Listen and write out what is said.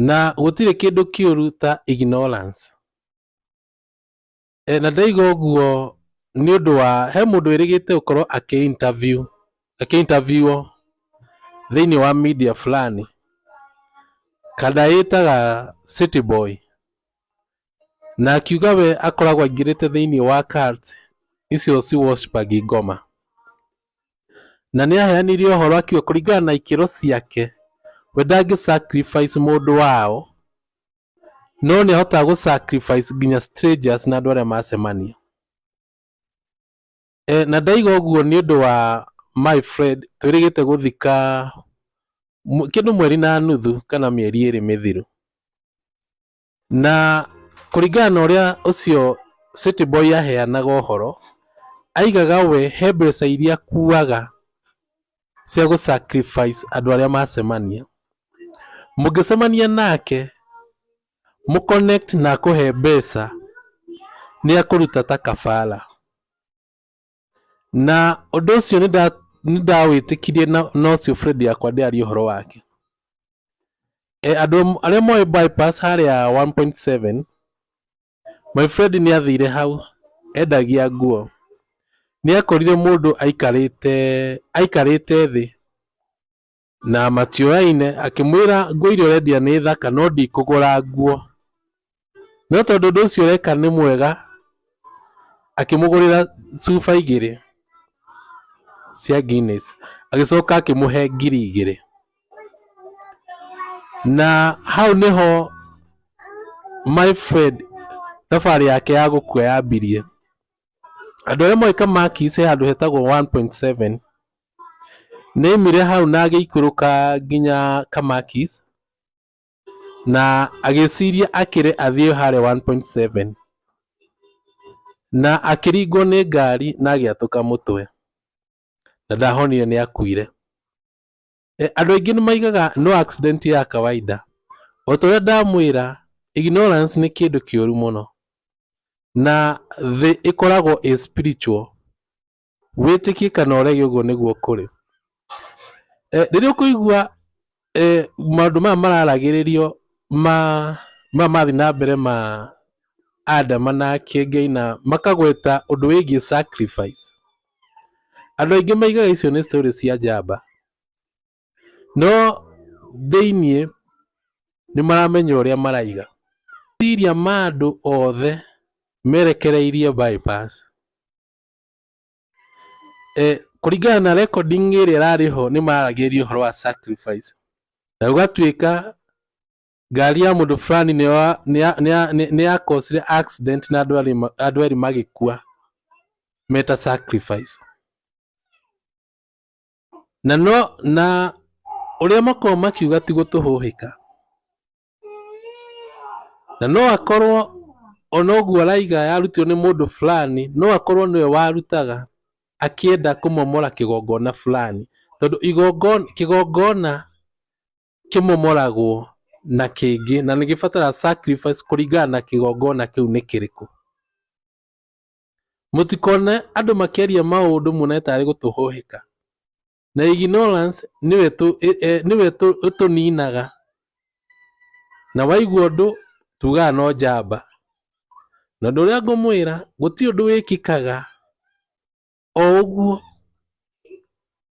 Na gũtirĩ kĩndũ kĩũru ta ignorance. Na ndaiga ũguo nĩ ũndũ wa he mũndũ wĩrĩgĩte gũkorwo akĩ interview akĩ interview thĩinĩ wa media fulani kana ĩtaga City Boy, na akiuga we akoragwo aingĩrĩte thĩinĩ wa cult icio ci worshipagi ngoma. Na nĩ aheanire ũhoro akiuga kũringana na ikĩro ciake we ndangĩ sacrifice mũndũ wao, no nĩ ahotaga gũ sacrifice nginya strangers na andũ arĩa macemania. Na ndaiga ũguo nĩ ũndũ wa my friend twĩrĩgĩte gũthika kĩndũ mweri na nuthu kana mĩeri 2 mĩthiru. Na kũringana na ũrĩa ũcio City Boy aheanaga ũhoro, aigaga we he mbeca iria akuaga cia gũ sacrifice andũ arĩa macemania. Mũngĩcemania nake mũ connect na akũhe mbeca, nĩ akũruta ta kabara. Na ũndũ ũcio nĩ ndawĩtĩkirie na ũcio friend yakwa ndĩraria ũhoro wake. Andũ arĩa moĩ bypass harĩa 1.7, my friend nĩ athire hau endagia nguo. Nĩ akorire mũndũ aikarĩte thĩ na matioyaine, akĩmwĩra nguo iria ũrendia nĩ thaka no ndikũgũra nguo. No tondũ ũndũ ũcio ũreka nĩ mwega, akĩmũgũrĩra cuba 2 cia Guinness, agĩcoka akĩmũhe 2,000. Na hau nĩho my friend thabarĩ yake ya gũkua yambirie. Andũ arĩa moĩ Kamakis he handũ hetagwo 1.7, nĩ aimire hau na agĩikũrũka nginya Kamakis na agĩciria akĩre athiĩ harĩa 1.7, na akĩringwo nĩ ngari na agĩatũka mũtwe na ndahonire, nĩ akuire. Andũ aingĩ nĩ maigaga no accident ya kawaida. O ta ũrĩa ndamwĩra, ignorance nĩ kĩndũ kĩũru mũno, na thĩ ĩkoragwo ĩ spiritual. Wĩtĩkie kana ũrege, ũguo nĩguo kũrĩ. Rĩrĩa ũkũigua maũndũ maya mararagĩrĩrio ma maya mathiĩ na mbere ma Adama na Kĩengei na makagweta ũndũ wĩgiĩ sacrifice, andũ aingĩ maigaga icio nĩ story cia njamba, no thĩiniĩ nĩ maramenya ũrĩa maraiga. Meciria ma andũ othe merekereirie bypass. Kũringana na recording ĩrĩa ĩrarĩ ho, nĩ mararagĩrĩria ũhoro wa sacrifice na gũgatuĩka ngari ya mũndũ fulani nĩ yakosire accident na andũ erĩ magĩkua meta sacrifice. Na no na ũrĩa makoragwo makiuga ti gũtũhũhĩka, na no akorwo ona ũguo araiga yarutirwo nĩ mũndũ fulani, no akorwo nĩwe warutaga akĩenda kũmomora kĩgongona fulani, tondũ kĩgongona kĩmomoragwo na kĩngĩ na nĩ gĩbataraga sacrifice kũringana na kĩgongona kĩu nĩ kĩrĩkũ. Mũtikone andũ makĩaria maũndũ muone tarĩ gũtũhũhĩka, na ignorance nĩwe ĩtũninaga, na waigua ũndũ tugaga no njamba. Na ũndũ ũrĩa ngũmwĩra, gũtirĩ ũndũ wĩkĩkaga o ũguo.